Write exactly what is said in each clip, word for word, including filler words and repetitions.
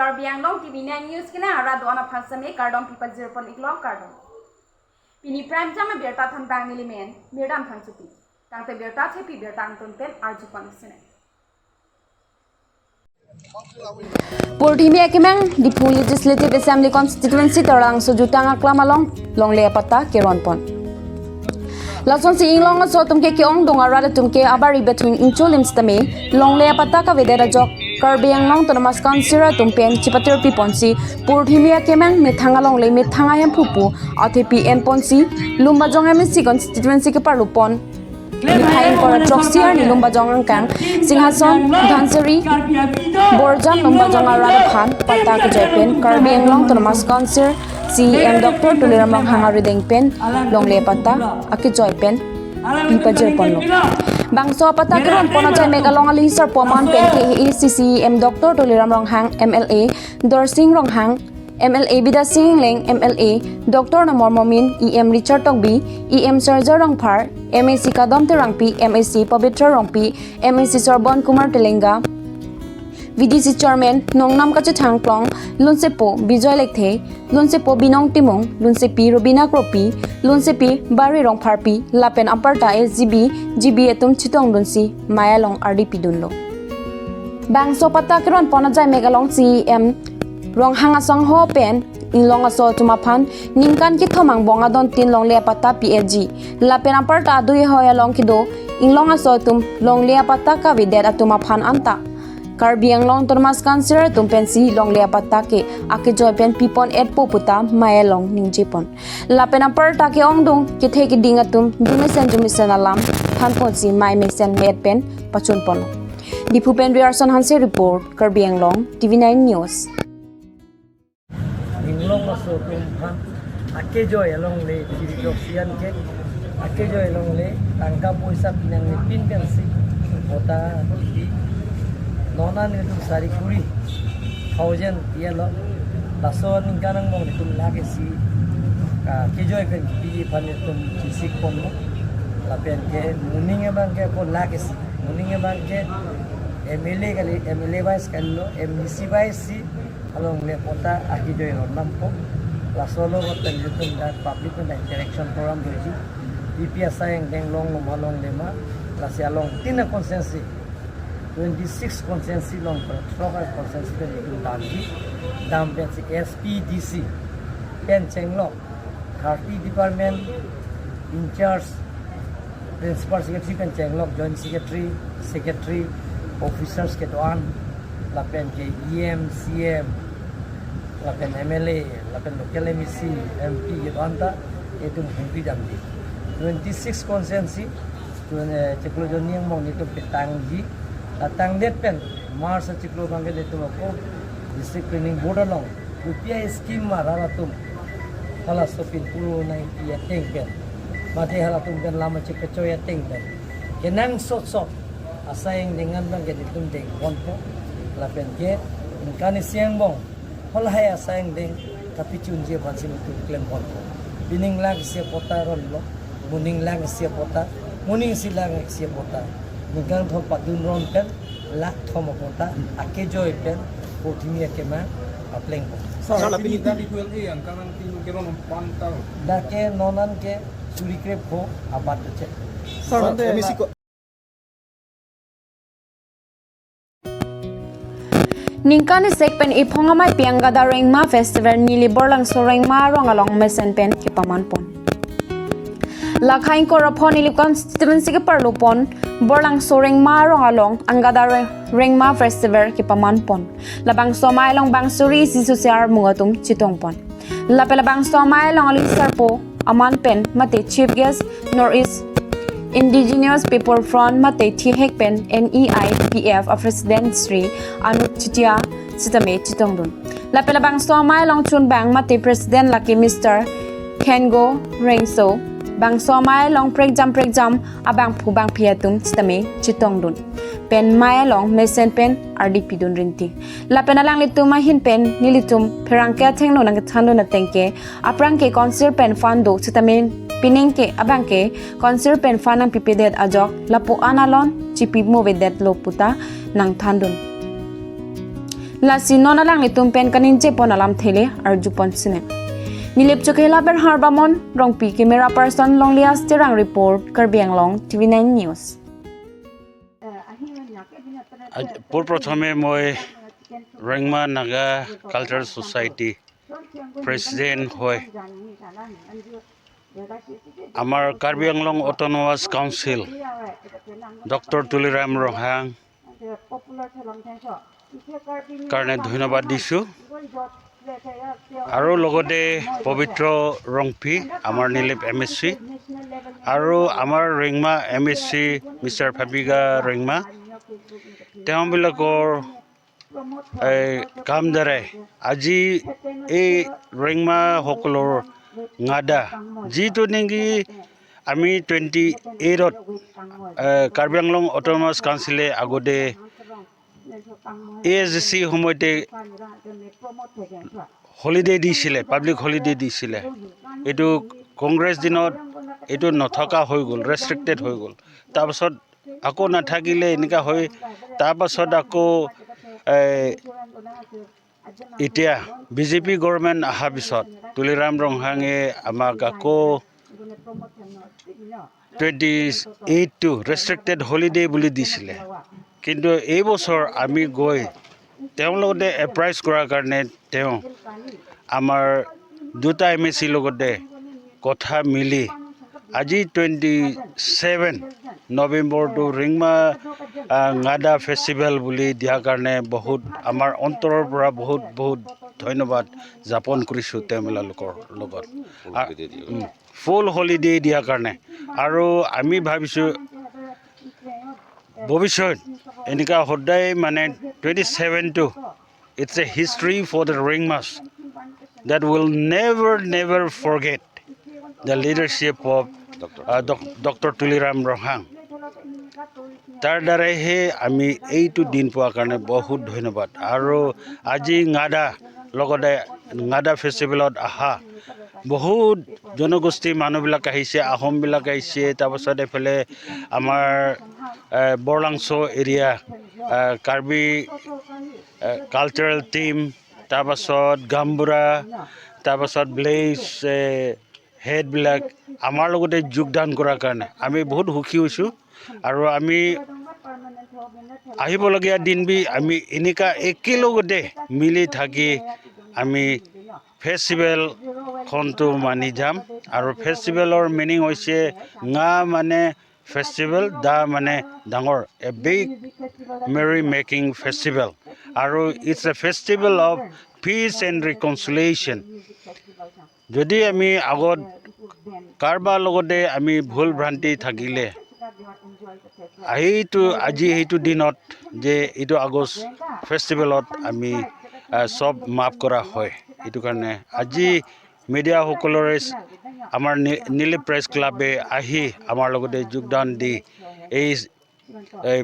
Karbi Anglong T V nine News kenang arat do-an aphan seme kardom pipajir pon iklo, kardom. Pini prime time abirta thanbang nelimen Mirdan Phangchopi. Tangte birta thepi birta angton pen arju pon sene. Purthimi akemang Diphu Legislative Assembly Constituency Taralangso Jutang Aklam along longle apatta keron pon. Lasonsi inglong aso atum ke ke-ongdung arat atum ke abari bethung ingcholim sitame longle apatta kavedet ajok Karbi Anglong Autonomous Council atum pen chipatirpi ponsi purthimi akemang methang alongle methang ahemphu pu athepi en ponsi Lumbajong M A C constituency keparlo pon. Niphai ingkoi ra throksi arni Lumbajong angkang Singhason, Dhansiri, Borjan Lumbajong arat aphan patta kejoi pen Karbi Anglong Autonomous Council C E M Doctor Tuliram Ronghang arideng pen longle apatta akejoi pen pipajir ponlo. Bangso apatta keron pon ajai mek along alingsarpo aman pen K A A C C E M Doctor Tuliram Ronghang, M L A Dorsing Ronghang, M L A Bidya Sing Engleng, M L A Doctor Numal Momin, E M Richard Tokbi, E M Surjya Rongphar, M A C Kadom Terangpi, M A C Pabitra Rongpi, M A C Sorbon Kumar Telenga, V D C Chairman Nongnam Kachethang Klong, Lunsepo Bijoy Lekthe, Lunsepo Binong Timung, Lunsepi Robina Kropi, Lunsepi Bari Rongpharpi, lapen aparta S G B, G B atum chetongdunsi mei along ardi pidunlo. Bangso patta keron pon ajai mek along C E M Ronghang asangho pen inglong aso atum aphan ningkan kethom angbong adon tin longle apatta P F G. Lapen aparta adui ahoi along kedo inglong aso atum longle apatta kavedet atum aphan anta Karbi Anglong Autonomous Council atum pensi longle apatta ke akejoi pen pipon etpo puta mei along ningje pon. Lapen aparta ke-ongdung kethe keding atum jumesen jumesen alam than ponsi mei mesen me-et pen pachun pon. Diphu pen Riarson Hanse report, Karbi Anglong T V nine News. Inglong aso atum aphan akejoi alongle chiri joksian ke akejoi alongle tangka poisa pinangne pin pensi patta di non an nelitum sari kuri thousand diya lo. Laso ningkan angbong nelitum lakh isi akejoi pen piji aphan nelitum chisik ponlo. Lapen ke moning abang ke ko lakh isi, moning abang ke M L A kali, M L A wise kalilo, M D C wise si alongle patta akejoi ron dampo. Laso along pen nelitum dak public pen interaction program doji. P P asai angdeng longlo ma longle ma, lasi along tin a constituency, twenty six constituency along, throk a constituency pen nelitum damji. Dam pensi S P D C pen chenglok, thirty department in charge, principal secretary pen chenglok, joint secretary, secretary, officers kedo-an, lapen ke E M, C M, lapen M L A, lapen local M A C, M P kedo-an ta itum humpi damji. Twenty six constituency, twen-, eh, chiklo jonni angbong nelitum petangji. La tangdet pen March achiklo abang ke nelitum ako District Planning Board along U P I scheme ma rat atum halaso pinpur nangpi ateng pen, mate halatum pen lam chepechoi ateng pen, kenangsot sot asai angdeng an abang ke nelitum deng ponpo. Lapen ke ningkan isi angbong halahai asai angdeng kapachunji aphansi nelitum klem ponpo. Pining lakh isi patta ronlo, moning lakh isi patta, moning isi lakh isi patta. Ningkan thom padun ron pen lakh thom patta akejoi pen purthimi akemang paplengpo. Sir, sir, la pini pini tadi twelve yang kanan pini keron pantau. Dak ke non an ke suri krepho abat kecek. Sir, sir, M A C ko- Ningkan isek pen iphong amei pi Angada Rengma Festival neli Borlangso Rengma arong along mesen pen kepaman pon. Lakhai ingkoi ra pho neli constituency keparlo pon Borlangso Rengma arong along Angada Re-, Rengma Festival kepaman pon. Labangso amei along bang suri isi susiar mung atum chetong pon. Lapen labangso amei along alingsarpo aman pen mate Chief Guest North East Indigenous People Front mate thihek pen N E I P F a President Shri Anup Chutia sitame chetongdun. Lapen labangso amei along chunbang mate President lake Mister Khengo Rengso, bangso amei along prekjam prekjam abangphu bangphi atum sitame chetongdun. Pen mei along mesen pen ardi pidun rinti. Lapen alanglitum ahin pen nelitum pherangke athengno nangkethandun ateng ke, aphrang ke council pen fund do sitame pining ke abang ke council pen fund nangpipedet ajok lapu-an alon chipi movedetlo puta nangthandun. Lasi non alanglitum pen kaningje pon alamthe le arju pon sine. Nilip chokela Berhar Bamon Rongpi, camera person Longlias Terang, report Karbi Anglong T V nine News. আজ- পোনপ্ৰথমে মই Rengma Naga cultural society president হৈ আমাৰ Karbi Anglong autonomous council doctor Tuliram Ronghang কাৰণে ধন্যবাদ দিছোঁ। আৰু লগতে পবিত্ৰ ৰংপি, আমাৰ নিলেপ এম এছ চি, আৰু আমাৰ ৰেংমা এম এছ চি মিষ্টাৰ ফাবিগা ৰেংমা, তেওঁবিলাকৰ এই কাম দ্বাৰাই আজি এই ৰেংমাসকলৰ ঙাদা, যিটো নেকি আমি টুৱেণ্টি এইটত কাৰ্বি আংলং অট'নমাছ কাউন্সিলে আগতে এ এছ ডি চি সময়তে হলিডে দিছিলে, পাব্লিক হলিডে দিছিলে। এইটো কংগ্ৰেছ দিনত এইটো নথকা হৈ গ'ল, ৰেষ্ট্ৰিক্টেড হৈ গ'ল। তাৰপাছত আকৌ নাথাকিলে এনেকুৱা হৈ, তাৰপাছত আকৌ এই এতিয়া বি জে পি গভৰ্ণমেণ্ট অহাৰ পিছত তুলিৰাম ৰংহাঙে আমাক আকৌ টুৱেণ্টি এইটটো ৰেষ্ট্ৰিক্টেড হলিডে বুলি দিছিলে। কিন্তু এই বছৰ আমি গৈ তেওঁৰ লগতে এপ্ৰাইজ কৰাৰ কাৰণে তেওঁ আমাৰ দুটা এম এ চি লগতে কথা মিলি আজি টুৱেণ্টি ছেভেন নৱেম্বৰটো ৰেংমা আহ, ঙাদা ফেষ্টিভেল বুলি দিয়াৰ কাৰণে বহুত আমাৰ অন্তৰৰ পৰা বহুত বহুত ধন্যবাদ জ্ঞাপন কৰিছোঁ তেওঁলোকৰ লগত। ফুল হলিডে দিয়াৰ কাৰণে। আৰু আমি ভাবিছোঁ ভৱিষ্যত এনেকুৱা সদায় মানে টুৱেণ্টি ছেভেনটো it's a history for the Rengmas that will never never forget the leadership of uh, Doc- Doctor Tuliram Ronghang. তাৰ দ্বাৰাইহে আমি এইটো দিন পোৱাৰ কাৰণে বহুত ধন্যবাদ। আৰু আজি ঙাদা লগতে ঙাদা ফেষ্টিভেলত অহা বহুত জনগোষ্ঠীৰ মানুহবিলাক আহিছে, আহোমবিলাক আহিছে, তাৰপাছত এইফালে আমাৰ এ, বৰলাংচ' এৰিয়া, এ, কাৰ্বি কালচাৰেল টিম, তাৰপাছত গামবুঢ়া, তাৰপাছত ভিলেজ হেডবিলাক আমাৰ লগতে যোগদান কৰাৰ কাৰণে আমি বহুত সুখী হৈছোঁ। আৰু আমি আহিবলগীয়া দিনবি আমি এনেকুৱা একেলগতে মিলি থাকি আমি ফেষ্টিভেলখনটো মানি যাম। আৰু ফেষ্টিভেলৰ মিনিং হৈছে ঙা মানে ফেষ্টিভেল, দা মানে ডাঙৰ, a big merry making festival, আৰু it's a festival of peace and reconciliation. যদি আমি আগত কাৰোবাৰ লগতে আমি ভুল ভ্ৰান্তি থাকিলে সেইটো আজি সেইটো দিনত যে এইটো আগষ্ট ফেষ্টিভেলত আমি আহ, চব মাফ কৰা হয়। এইটো কাৰণে আজি মিডিয়াসকলৰে আমাৰ নি- নিলেপ প্ৰেছ ক্লাবে আহি আমাৰ লগতে যোগদান দি এই এই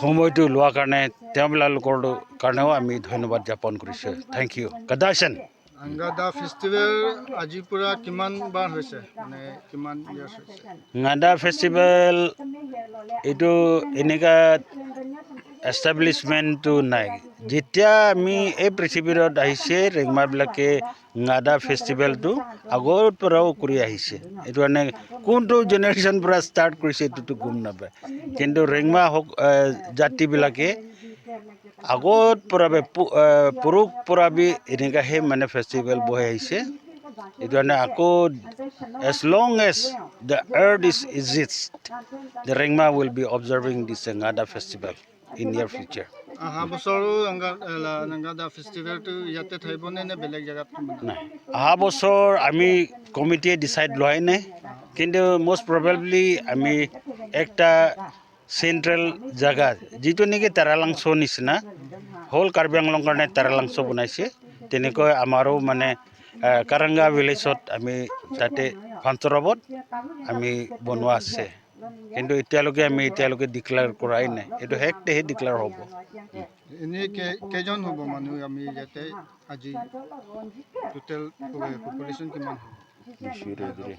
সময়টো লোৱাৰ কাৰণে তেওঁবিলাকৰ কাৰণেও আমি ধন্যবাদ জ্ঞাপন কৰিছোঁ। Thank you. গাদাচেন। আংগাদা ফেষ্টিভেল আজিৰ পৰা কিমান বাৰ হৈছে, মানে কিমান ইয়াৰ্ছ হৈছে? ঙাদা ফেষ্টিভেল এইটো এনেকুৱা এষ্টাব্লিছমেণ্টটো নাই। যেতিয়া আমি এই পৃথিৱীত আহিছে ৰেংমাবিলাকে ঙাদা ফেষ্টিভেলটো আগৰ পৰাও কৰি আহিছে। এইটো মানে কোনটো জেনেৰেশ্যন পৰা ষ্টাৰ্ট কৰিছে এইটোতো গম নাপায়। কিন্তু ৰেংমা হওক এ, জাতিবিলাকে আগৰ পৰা বে- পু- এ, পুৰুষ পৰা বি এনেকাহে মানে ফেষ্টিভেল বহাই আহিছে। এইটো কাৰণে আকৌ as long as the earth is exist, the Rengma will be observing this Ngada festival in near future. অহা বছৰো আংগা- এ, লা- নাংগাদা ফেষ্টিভেলটো ইয়াতে থাকিবনে নে বেলেগ জেগাত? নাই, অহা বছৰ আমি কমিটিয়ে ডিচাইড লোৱাই নাই, কিন্তু মষ্ট প্ৰবেবলি আমি একটা চেণ্ট্ৰেল জেগা যিটো নেকি তাৰালাংচ' নিচিনা হ'ল, কাৰ্বি আংলং কাৰণে তাৰালাংচ' বনাইছে, তেনেকৈ আমাৰো মানে আহ, কাৰাংগা ভিলেজত আমি তাতে ফানচৰবত আমি বনোৱা আছে। কিন্তু এতিয়ালৈকে আমি এতিয়ালৈকে ডিক্লেয়াৰ কৰাই নাই, এইটো শেষতেহে ডিক্লেয়াৰ হ'ব। এনেই কে- কেইজন হ'ব মানুহ আমি ইয়াতে আজি? টোটেল পপুলেশ্যন কিমান হ'ব? Sure, sure.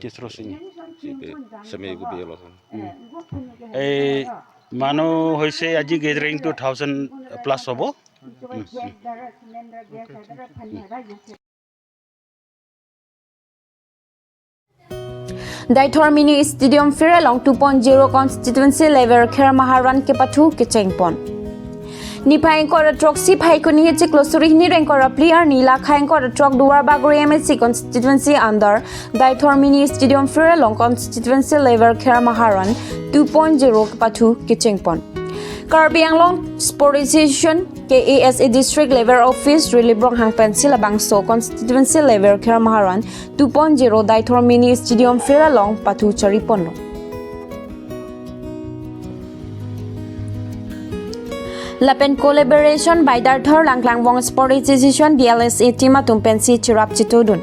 Terus ini. Semi gue biar langsung. এই মানুহ হৈছে আজি গেডাৰিং টু থাউজেণ্ড প্লাছ হ'ব। Deithor Mini Stadium field along two point zero constituency level Kher Maharan kepathu kechengpon. Niphai ingkoi ra throksi Phaikuni chiklo suri hini ra ingkoi ra phli arni lakhai ingkoi ra throk Duarbagori M A C constituency under Deithor Mini Stadium field along constituency level Kher Maharan two point zero kepathu kechengpon. Karbi Anglong Sport Association, K A S A District Level Office Rilip Ronghang pensi labangso constituency level Kher Maharan two point zero Deithor Mini Stadium field along pathu chariponlo. Lapen collaboration by Deithor Langklangvong Sport Association, D L S A team atum pensi chirap chitudun.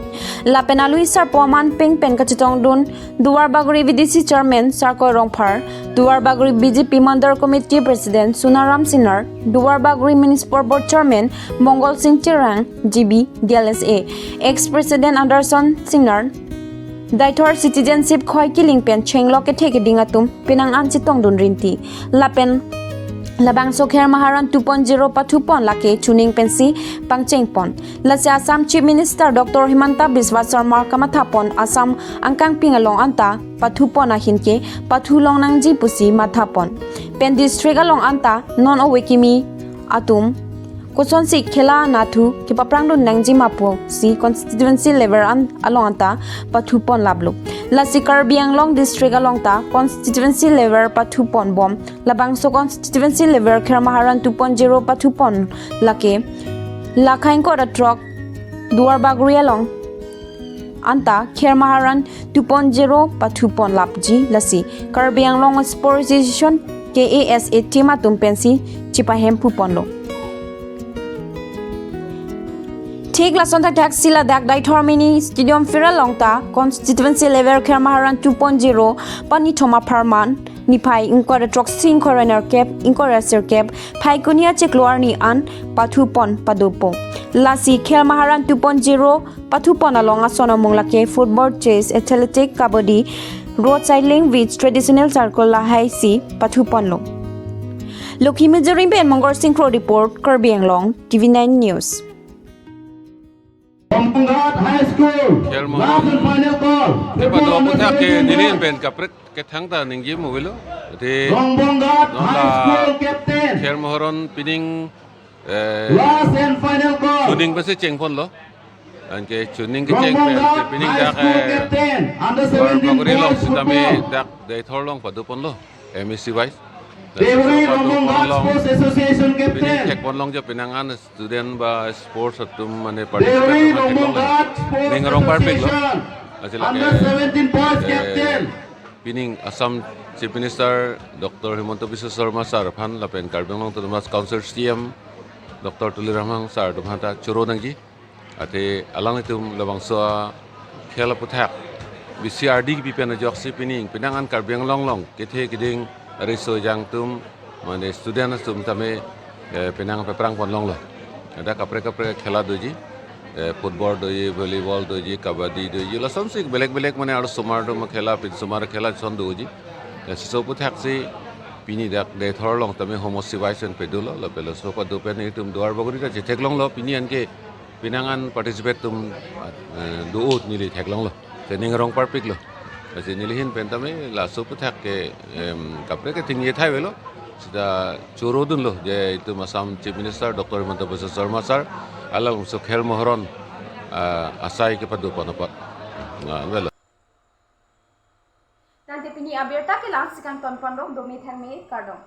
Lapen alui sarpo aman ping pen kachetongdun Duarbagori V D C Chairman Sarkoi Rongphar, Duarbagori B J P Mandal Committee President Sunaram Singnar, Duarbagori Municipal Board Chairman Mongol Sing Terang, G B, D L S A, ex-President Anderson Singnar, Deithor citizenship khoi kiling pen chenglok kethe keding atum penang an chetongdun rinti. Lapen labangso Kher Maharan two point zero pathupon lake chuning pensi pangchengpon. Lasi Assam Chief Minister Doctor Himanta Biswa Sarma kamathapon Assam angkangping along anta pathupon ahin ke pathu longnangji pusi mathapon. Pen district along anta non ove kimi atum kosonsi khela nathu kepaprangdun nangji ma pusi constituency level an along anta pathupon laplo. Lasi Karbi Anglong district along ta constituency level pathupon bom. Labangso constituency level Kher Maharan two point zero pathupon lake lakhai ingkoi ra throk Duarbagori along anta Kher Maharan two point zero pathupon lapji, lasi Karbi Anglong Sport Association, K A S A team atum pensi chipahemphuponlo. Thik lason thakthak si ladak Deithor Mini Stadium field along ta constituency level Kher Maharan two point zero panithom apharman niphai ingkoi ra throksi ingkoi ra nerkep ingkoi ra sirkep Phaikuni chiklo arni an pathupon padopo. Lasi Kher Maharan two point zero pathupon along ason amung lake football, chess, athletic, kabaddi, road cycling with traditional circle lahai si pathuponlo. Lokhi Mizoram pen Mongol Singkro report, Karbi Anglong, T V nine News. Rongbonghat High School, Khel Mohan. Last and final call. Kepado aphuthak ke nelihin pen kaprek kethang ta ningje mo avelo. Ate Rongbonghat non High la School captain. Khel Moharan pining, eh, last and final call. Chuning pensi chengponlo. Anke chuning kecheng pen Rongbonghat pining High dak, School eh, captain, under seventeen Duarbagori along boys sitame football. Dak Deithor along padoponlo, M A C wise. Deithor Rongbonghat Sports Association captain. Pining thekponlongji penang an student ba sports atum mane Deithor participate atum Rongbonghat theklong. Sports Ning arong parpiklo. Association. Achi lake, under seventeen boys eh, captain. Pining Assam Chief Minister Doctor Himanta Biswa Sarma sir aphan lapen Karbi Anglong Autonomous Council C E M Doctor Tuliram Ronghang sir atum aphanta choro nangji. Ate alanglitum labangso akhel aphuthak B C R D kipi pen ajoksi pining penang an Karbi Anglong along kethe keding riso jang atum mane student atum tame, eh, penang paprangponlonglo. Ada kaprek kaprek khela doji, eh, football doji, volleyball doji, kabaddi doji, lasonsi belek belek mane arlosomar atum khela, pinsomar khela son doji. Eh, laso aphuthak si pini dak Deithor along tame homo sibai sen pedolo, lapen laso pado pen itum Duarbagori ta chetheklonglo, pini anke penang an participate atum, eh, do-o neli theklonglo. Te ning arong parpiklo. Lasi nelihin pen tame laso aphuthak ke, em, kaprek ke thingje thai avelo. Sita chorodunlo je itum Assam Chief Minister Doctor Himanta Biswa Sarma sir alanglitum Khel Moharan, ah, asai kepado pon apot. Nah, avelo. Tangte pini abirta ke la-an si kangtonponlo, dome thangme kardom.